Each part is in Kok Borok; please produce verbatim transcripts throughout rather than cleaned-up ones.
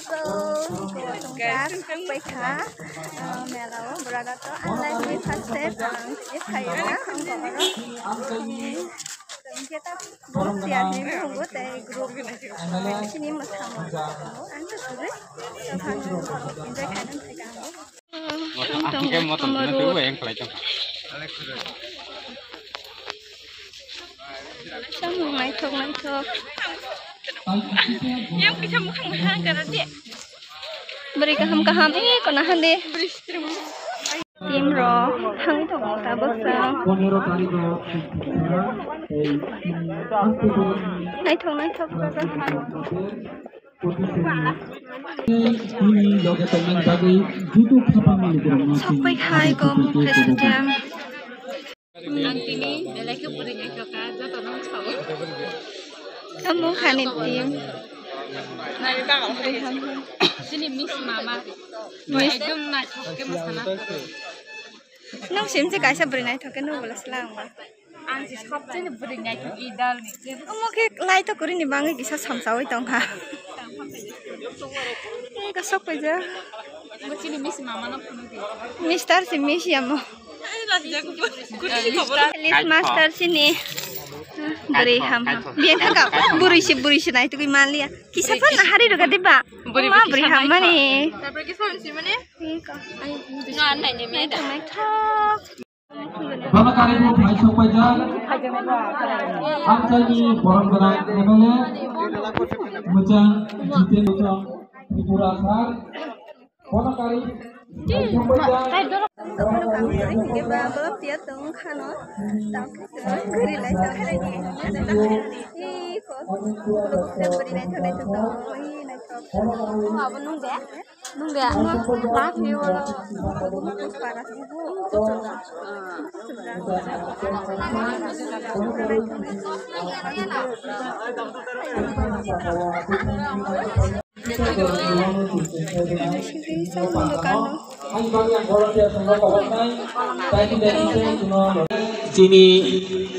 So, guys, thangpai kha, uh, mela o, brother to, ang life ni first time, ang tini phaio na, ang tongoro. Hingke ta, borok tiyar ni tongo, tei group, sini mwsamo, ang to suri, to phang enjoy khaina thai ka ang. Motor, ang tongo, ang ke motor Ama tongna road. Tebo yang khlai tong. Samung naithok, naithok. Yang kisa mukhang ha gara de. Bwrwi kaham kaham, eh, kona hande. Team rok thangwi tongo tabuk sa. Pondro tarikh o, Naithok, naithok jaga. Tini loge tongmani bagwi jutu khapangni lukurokno chini Sokpai hai gom president. Ang tini belai khe bwrwi naithok kha, joto no sao. Tamo khani team. Chini Miss Mama. Miss. Ekdom naithok khe mwsana. Nung simse kaisa bwrwi naithok khe nung bwla sla ang ba. Ang si sabchini bwrwi naithok i dal ni. Omo khe lai to kwrwini bangwi kisa samsawi tongkha. Eka sok paija. Bo chini Miss Mama no phunukdi. Mister si Miss yamo. List master sini. Bwrwi ham ham. Bien thaka bwrwi si bwrwi si naitugwi manliya. Kisa phan hari roga diba. Bwrwi ma bwrwi ham mani. Tabra kisa si mani. Eka. Ngan nai ne me da. Naithok. Bono kari bo phai sok paijak. Amchaini borom gwnang M L A, Mwchang Jiten Mwchang Tripura sir. Bono kari phai sok paijak. Tongkha no, tangkhe gari lai tongkha lai ni. Ih, ko, ko, ko, bwrwi naithok naithok tongo, ih, naithok. Abo nung de? Nung de? Nung. Last view wala. Chini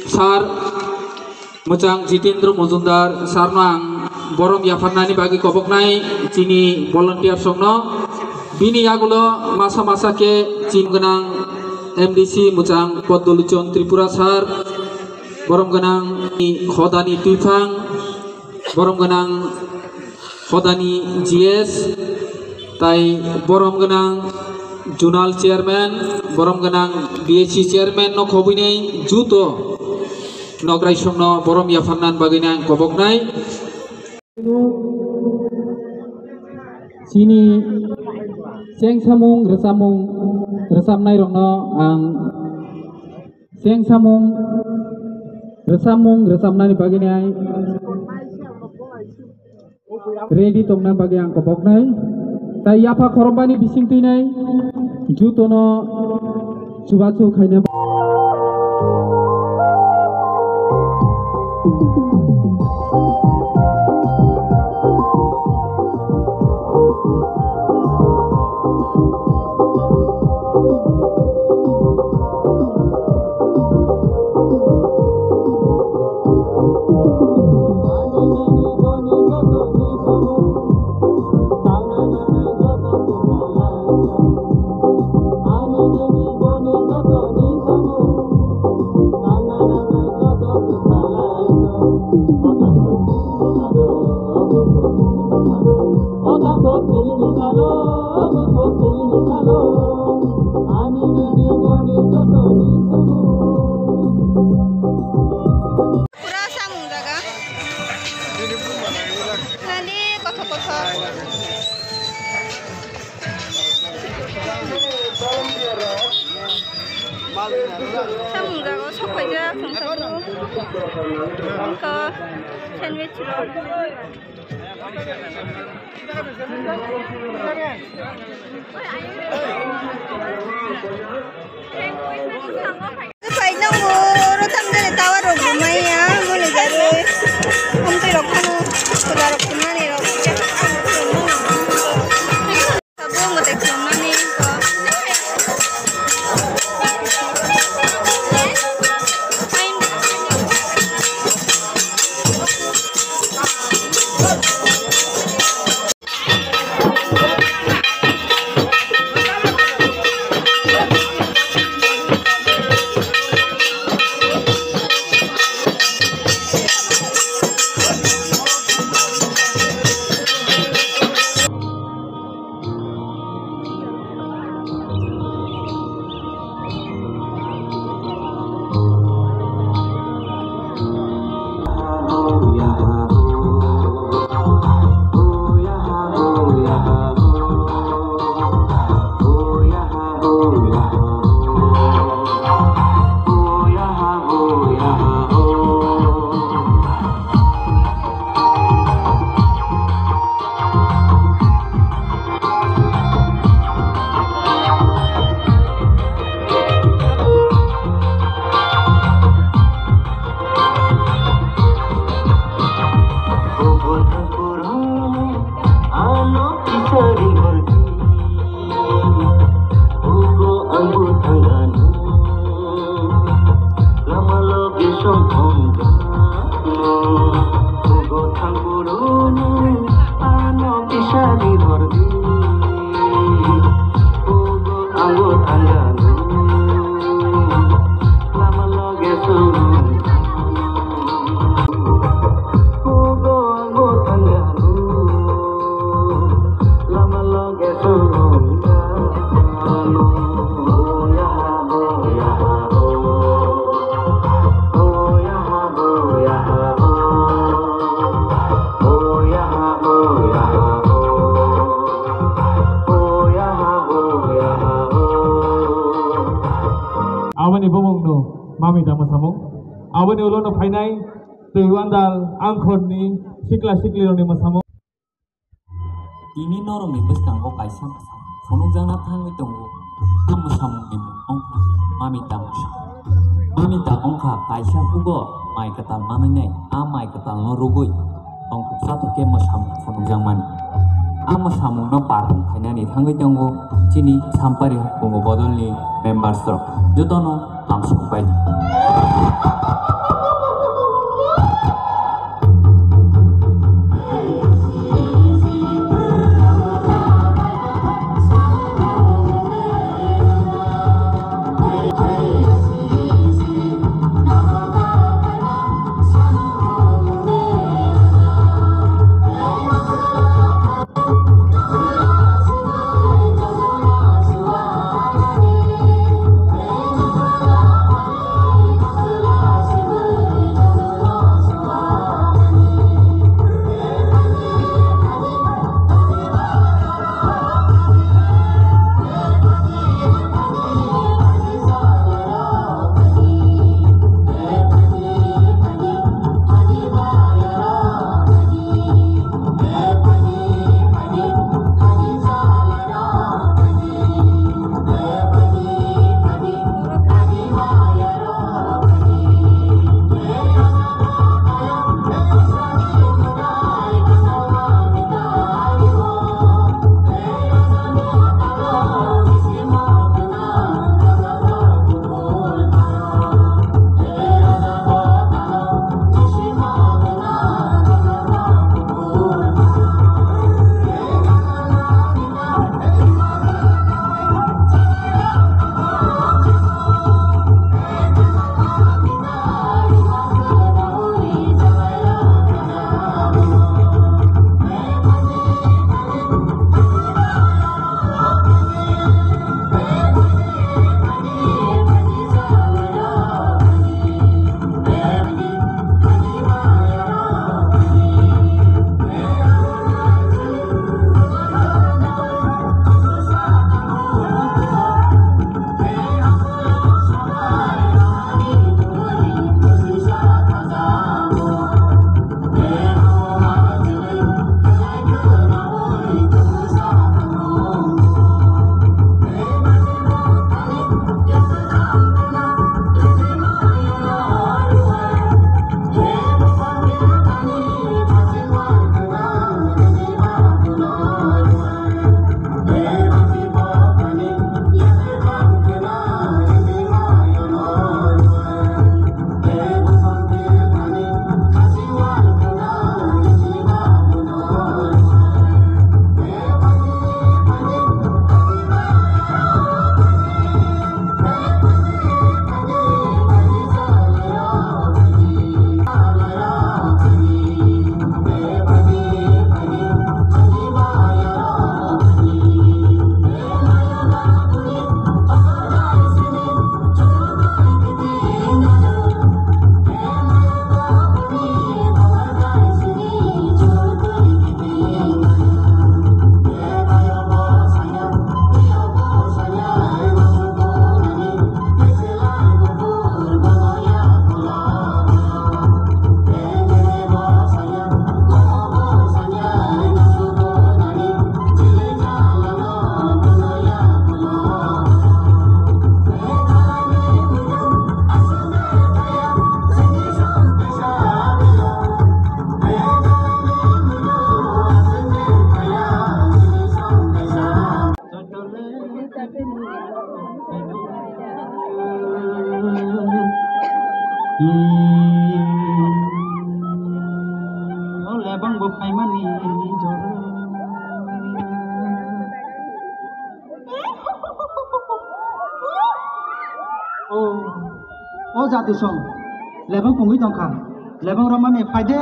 sir Mwchang Jitendra Majumdar sir no ang borom yapharnani bagwi koboknai chini volunteers rokno. Bini yagulo masa masa khe chini gwnang M D C Mwchang Poddo Lochon Tripura sir, borom gwnang Hodani Twifang, borom gwnang Hodani G S, tai borom gwnang Zonal Chairman, borom gwnang B S C Chairman no khobwinai juto nokrai songno borom yapharnan bagwino ang koboknai. Chini chengsamung rwchapmung rwchapnai rokno ang Chengsamung, rwchapmung, rwchapnani bagwi nai ready tongna bagwi ang koboknai. Tai yapha khorombani bising twinai jutono chubachu khaina. Pura samung jaga. Nani kothok kothok. Samung jaga o sok paijak, chwng tabuk. Iko sandwich rok. Painang mo, oro tamjani tower rok bo maya, mole jaroi. Amtwi rok phano, khoda rok phunani rok. Tabuk mwtai khulumnani ko. Pisari hordi, ugo angbo thangano, lama loge song thangano, ugo thangkuruni, ano pisari hordi, ugo angbo thangano, lama loge song thangano. Aboni bumungno mami da mwsamung. Aboni ulono phainai twi wandal angkhorni sikla siklirokni mwsamung. Tini norokni bwskango kaisa mwsamung phunukjakna thangwi tongo. A mwsamungni mung wngkha Mamita mwsamung. Mamita wngkha kaisa hugo mai kwtal manwinai, a mai kwtalno rwgwi tongthoksa thokhe mwsamung phunukjakmani. A mwsamungno parphung khainani thangwi tongo chini Sampari Hukumu Bodolni members rok. Jotono lamsok bai. O lebang bo phaimani jora. O, o jadu song, lebang pungwi tongkha, lebang romani phaide.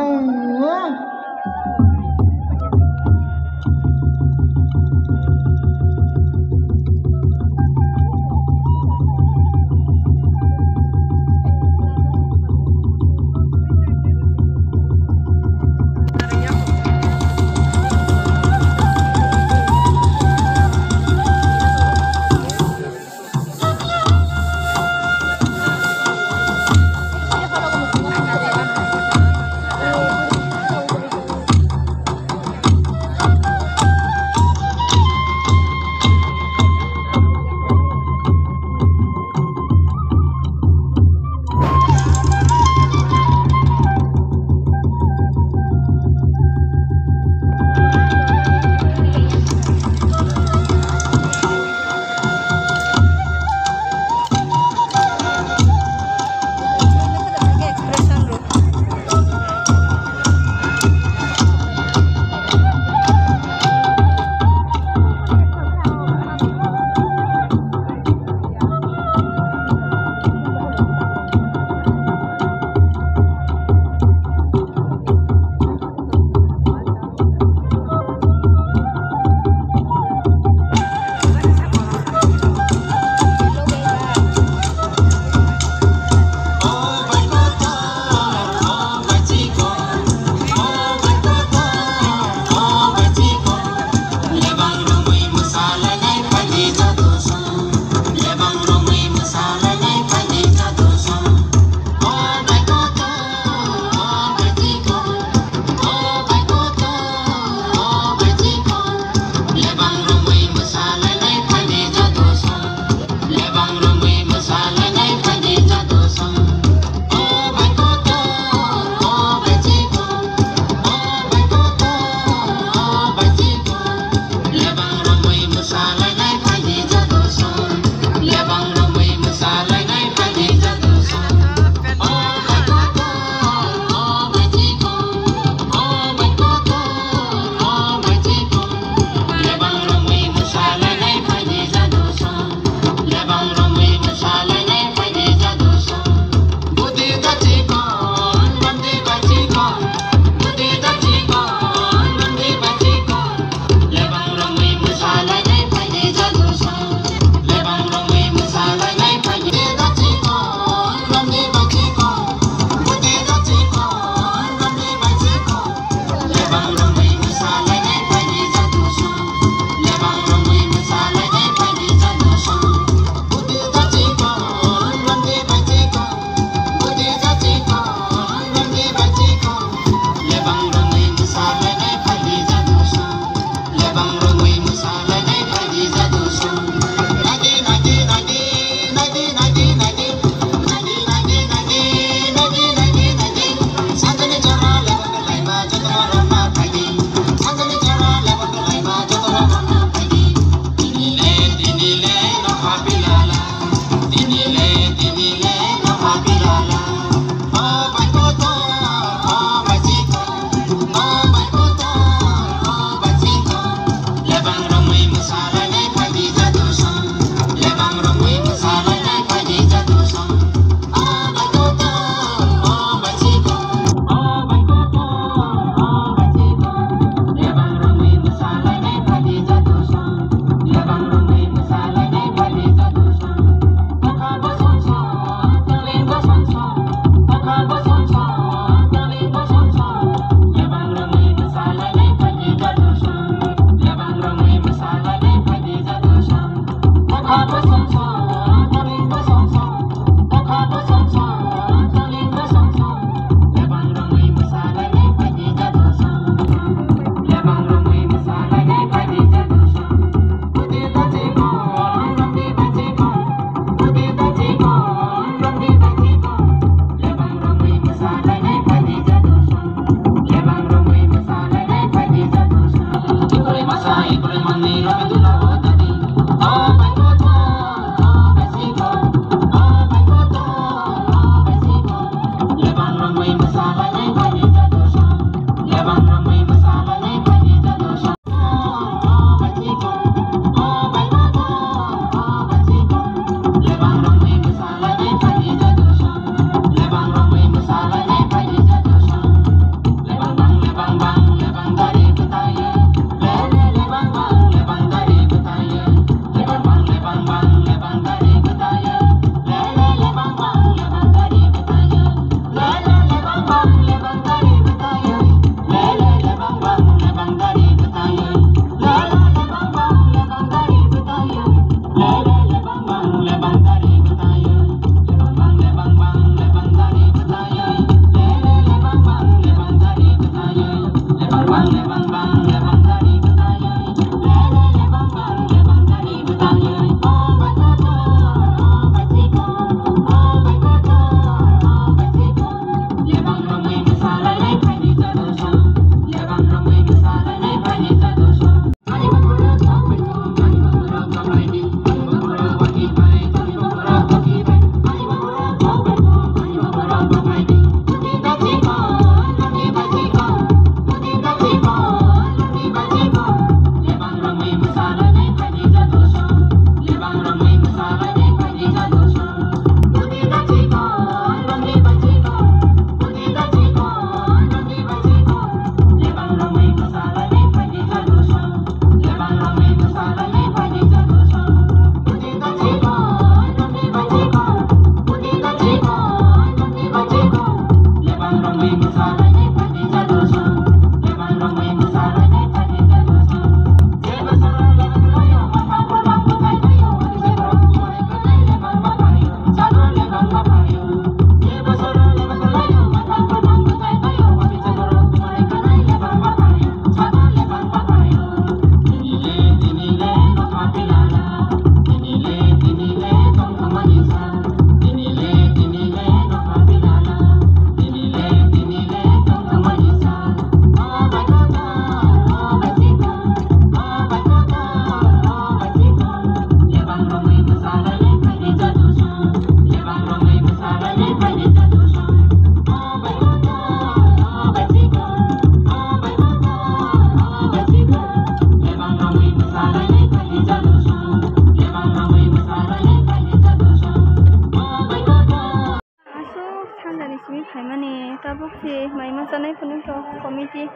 Chanai phunukgo committee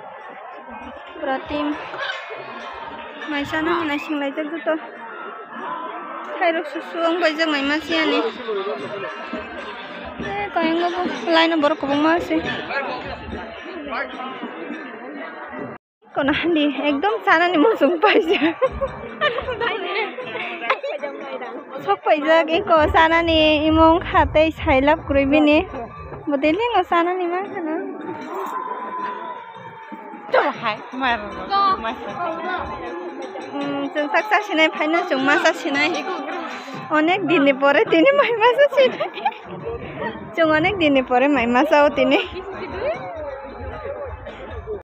pura team. Mai chana hinwi swnglaijak joto. Khairok susu wng baijak mai masiani. Eh, koyang bo line o borok kwbangma se. Kono handi ekdom chanani muchung paijak. Sok paijak eko chanani imong kha tei sailap kwrwi bini. Bo daily no chanani mankha na. Hai, mar. Hmm, chwng tak chasinai phaino chwng ma chasinai. Onek dinni pore tini mai ma chasinai. Chwng onek dinni pore mai ma chao tini.